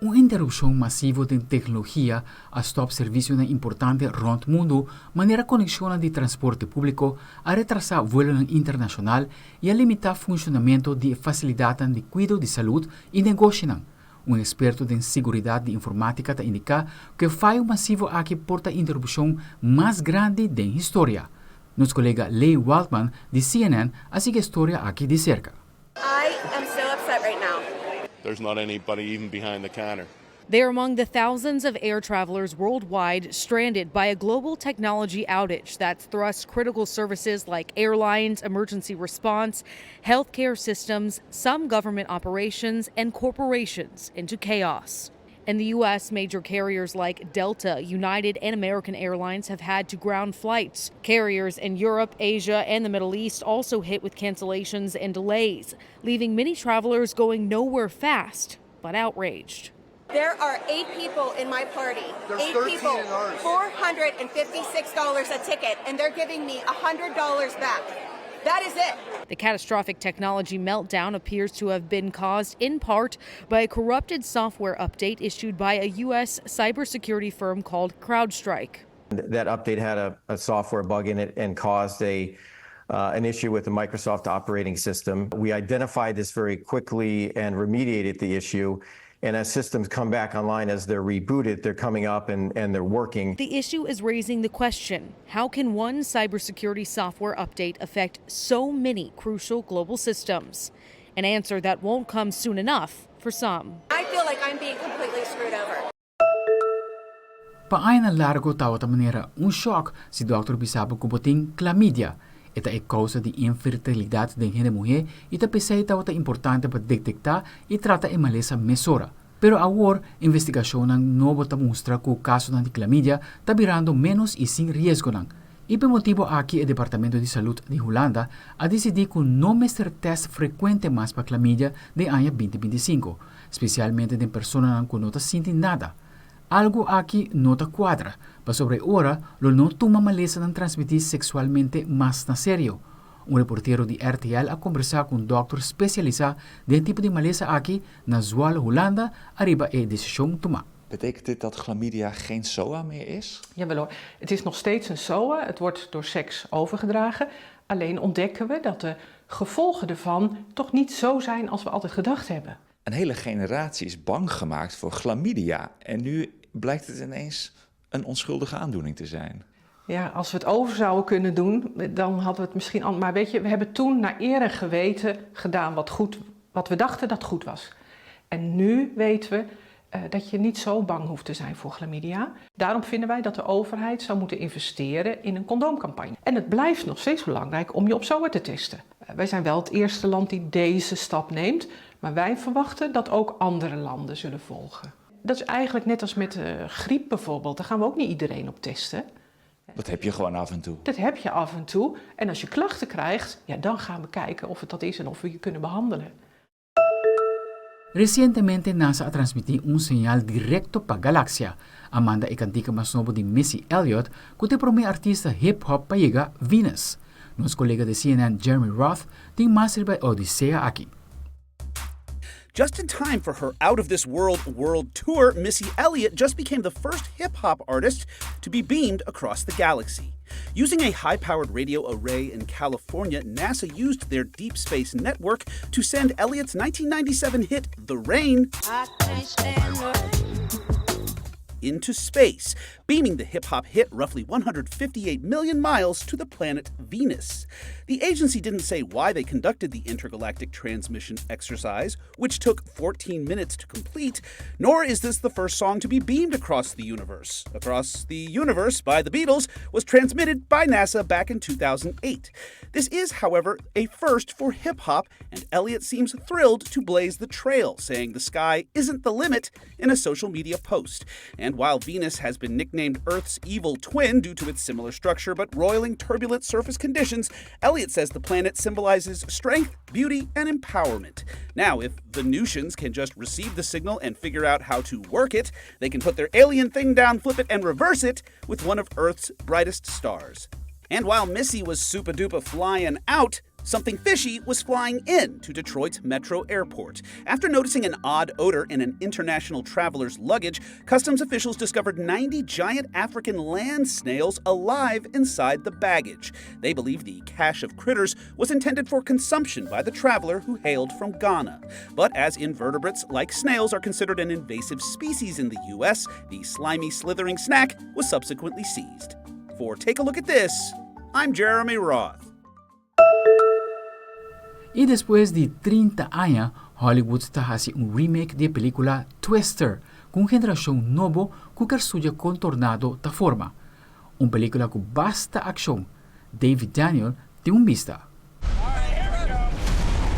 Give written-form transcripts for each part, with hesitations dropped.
Un interupshon masivo den teknologia a stòp servisionan importante rònt mundu, manera konekshonnan di transporte públiko, a retrasá vuelonan internashonal i a limitá funshonamentu di e fasilidatnan di kuido di salud i negoshinan. Un eksperto den siguridat di informátika ta indiká ku e fayo masivo aki por ta interupshon mas grandi den historia. Nos kolega Leigh Waldman di CNN a sigui e storia aki di serka. I am so upset right now. There's not anybody even behind the counter. They are among the thousands of air travelers worldwide stranded by a global technology outage that's thrust critical services like airlines, emergency response, healthcare systems, some government operations, and corporations into chaos. In the U.S., major carriers like Delta, United, and American Airlines have had to ground flights. Carriers in Europe, Asia, and the Middle East also hit with cancellations and delays, leaving many travelers going nowhere fast, but outraged. There are eight people in my party. There's eight 13 people. in ours. $456 a ticket, and they're giving me $100 back. That is it. The catastrophic technology meltdown appears to have been caused in part by a corrupted software update issued by a U.S. cybersecurity firm called CrowdStrike. That update had a software bug in it and caused a an issue with the Microsoft operating system. We identified this very quickly and remediated the issue. And as systems come back online, as they're rebooted, they're coming up and they're working. The issue is raising the question: how can one cybersecurity software update affect so many crucial global systems? An answer that won't come soon enough for some. I feel like I'm being completely screwed over. Pa aña largu tabata manera un shòk si dòkter bisabo ku bo tin klamidia. E ta e kousa di infertilidat den hende muhé i ta p'esei tabata importante pa detektá i trata e malesa mesora. Pero awor, investigashonnan nobo ta mustra ku kasonan di klamidia ta birando ménos i sin riesgonan. I pa e motibu aki e Departamento di Salú di Hulanda a disidí ku no mester tèst frekuente mas pa klamidia den aña 2025, spesialmente den personanan ku no ta sinti nada. Algu aki no ta kuadra, pasobra e ora lo no tuma malesanan transmití seksualmente mas na serio. Un reportero di RTL a kombersá ku un dòkter spesialisá den tipo di malesa aki na Zwolle, Hulanda, ariba e desishon tumá. Betekent dit dat chlamydia geen SOA meer is? Jawel hoor, het is nog steeds een SOA. Het wordt door seks overgedragen. Alleen ontdekken we dat de gevolgen ervan toch niet zo zijn als we altijd gedacht hebben. Een hele generatie is bang gemaakt voor chlamydia. En nu blijkt het ineens een onschuldige aandoening te zijn. Ja, als we het over zouden kunnen doen, dan hadden we het misschien anders. Maar weet je, we hebben toen naar eer en geweten gedaan wat we dachten dat goed was. En nu weten we dat je niet zo bang hoeft te zijn voor chlamydia. Daarom vinden wij dat de overheid zou moeten investeren in een condoomcampagne. En het blijft nog steeds belangrijk om je op SOA te testen. Wij zijn wel het eerste land die deze stap neemt, maar wij verwachten dat ook andere landen zullen volgen. Dat is eigenlijk net als met griep bijvoorbeeld. Daar gaan we ook niet iedereen op testen. Dat heb je gewoon af en toe. Dat heb je af en toe. En als je klachten krijgt, ja, dan gaan we kijken of het dat is en of we je kunnen behandelen. Resientemente NASA a transmití un señal direkto pa galaksia. A manda e kantika mas nobo di Missy Elliott, ku ta e promé artista hip-hop pa yega Venus. Nos kolega di CNN Jeremy Roth tin mas riba e odisea aki. Just in time for her Out of This World world tour, Missy Elliott just became the first hip hop artist to be beamed across the galaxy. Using a high powered radio array in California, NASA used their deep space network to send Elliott's 1997 hit, The Rain, into space, beaming the hip hop hit roughly 158 million miles to the planet Venus. The agency didn't say why they conducted the intergalactic transmission exercise, which took 14 minutes to complete, nor is this the first song to be beamed across the universe. Across the Universe by the Beatles was transmitted by NASA back in 2008. This is, however, a first for hip hop, and Elliott seems thrilled to blaze the trail, saying the sky isn't the limit in a social media post. And while Venus has been nicknamed Earth's evil twin due to its similar structure but roiling, turbulent surface conditions, Elliott says the planet symbolizes strength, beauty, and empowerment. Now, if Venusians can just receive the signal and figure out how to work it, they can put their alien thing down, flip it, and reverse it with one of Earth's brightest stars. And while Missy was super duper flying out, Something fishy was flying in to Detroit's Metro Airport. After noticing an odd odor in an international traveler's luggage, customs officials discovered 90 giant African land snails alive inside the baggage. They believe the cache of critters was intended for consumption by the traveler who hailed from Ghana. But as invertebrates like snails are considered an invasive species in the U.S., the slimy, slithering snack was subsequently seized. For Take a Look at This, I'm Jeremy Roth. I despues di 30 aña, Hollywood ta hasi un remake di e pelíkula Twister, ku un generashon nobo ku ke studia kon tornado ta forma. Un pelíkula ku basta akshon. David Daniel tin un bista.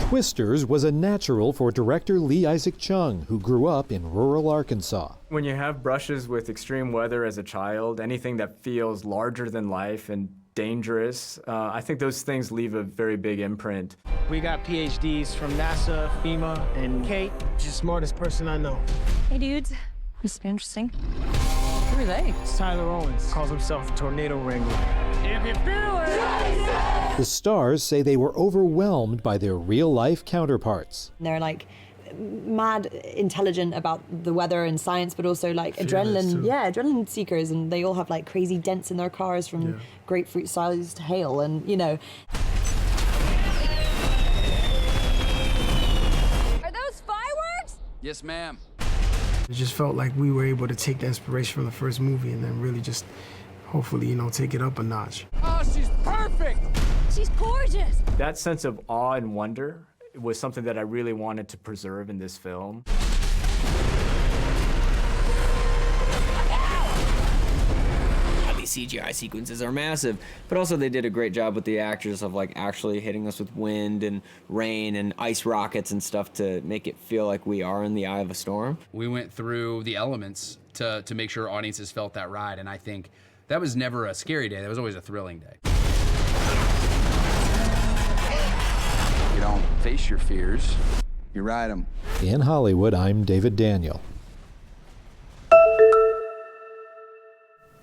Twisters was a natural for director Lee Isaac Chung, who grew up in rural Arkansas. When you have brushes with extreme weather as a child, anything that feels larger than life and dangerous, I think those things leave a very big imprint. We got PhDs from NASA, FEMA, and Kate, she's the smartest person I know. Hey, dudes. This will be interesting. Who are they? It's Tyler Owens. Calls himself Tornado Wrangler. If you feel it! The stars say they were overwhelmed by their real life counterparts. They're like mad intelligent about the weather and science, but also like Fearless, adrenaline, too. yeah, adrenaline seekers, and they all have like crazy dents in their cars from grapefruit sized hail, and. Are those fireworks? Yes, ma'am. It just felt like we were able to take the inspiration from the first movie and then really just hopefully take it up a notch. Oh, she's perfect! She's gorgeous! That sense of awe and wonder was something that I really wanted to preserve in this film. These CGI sequences are massive, but also they did a great job with the actors of like actually hitting us with wind and rain and ice rockets and stuff to make it feel like we are in the eye of a storm. We went through the elements to make sure audiences felt that ride, and I think that was never a scary day. That was always a thrilling day. You don't face your fears, you ride them. In Hollywood, I'm David Daniel.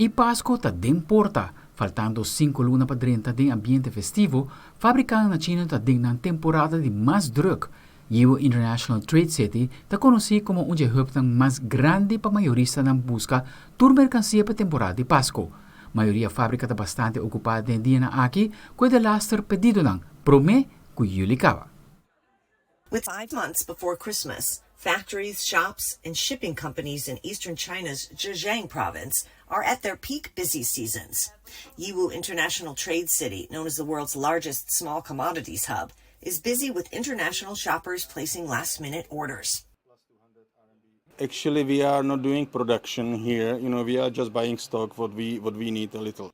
I Pasco ta den porta, faltando 5 luna pa drenta den ambiente festivo, fabrika na China ta den un temporada di mas druk. Yiwu International Trade City ta konosí komo un hub mas grandi pa mayoristanan buska tur merkansia pa temporada di Pasco. Mayoria fabrika ta bastante okupá den dianan aki, ku e delaster pedidonan, promé ku yüli kaba. With 5 months before Christmas, factories, shops, and shipping companies in eastern China's Zhejiang province are at their peak busy seasons. Yiwu International Trade City, known as the world's largest small commodities hub, is busy with international shoppers placing last minute orders. Actually, we are not doing production here. We are just buying stock what we need a little.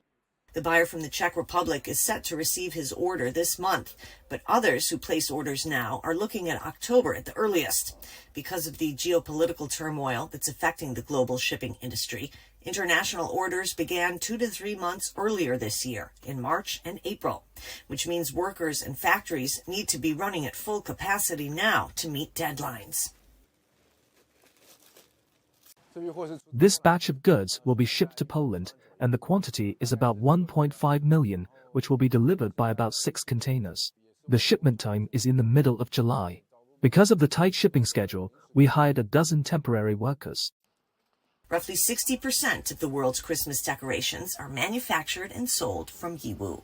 The buyer from the Czech Republic is set to receive his order this month, but others who place orders now are looking at October at the earliest. Because of the geopolitical turmoil that's affecting the global shipping industry, international orders began 2 to 3 months earlier this year, in March and April, which means workers and factories need to be running at full capacity now to meet deadlines. This batch of goods will be shipped to Poland, and the quantity is about 1.5 million, which will be delivered by about six containers. The shipment time is in the middle of July. Because of the tight shipping schedule, we hired a dozen temporary workers. Roughly 60% of the world's Christmas decorations are manufactured and sold from Yiwu.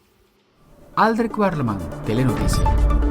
Aldrich Werleman, Telenoticias.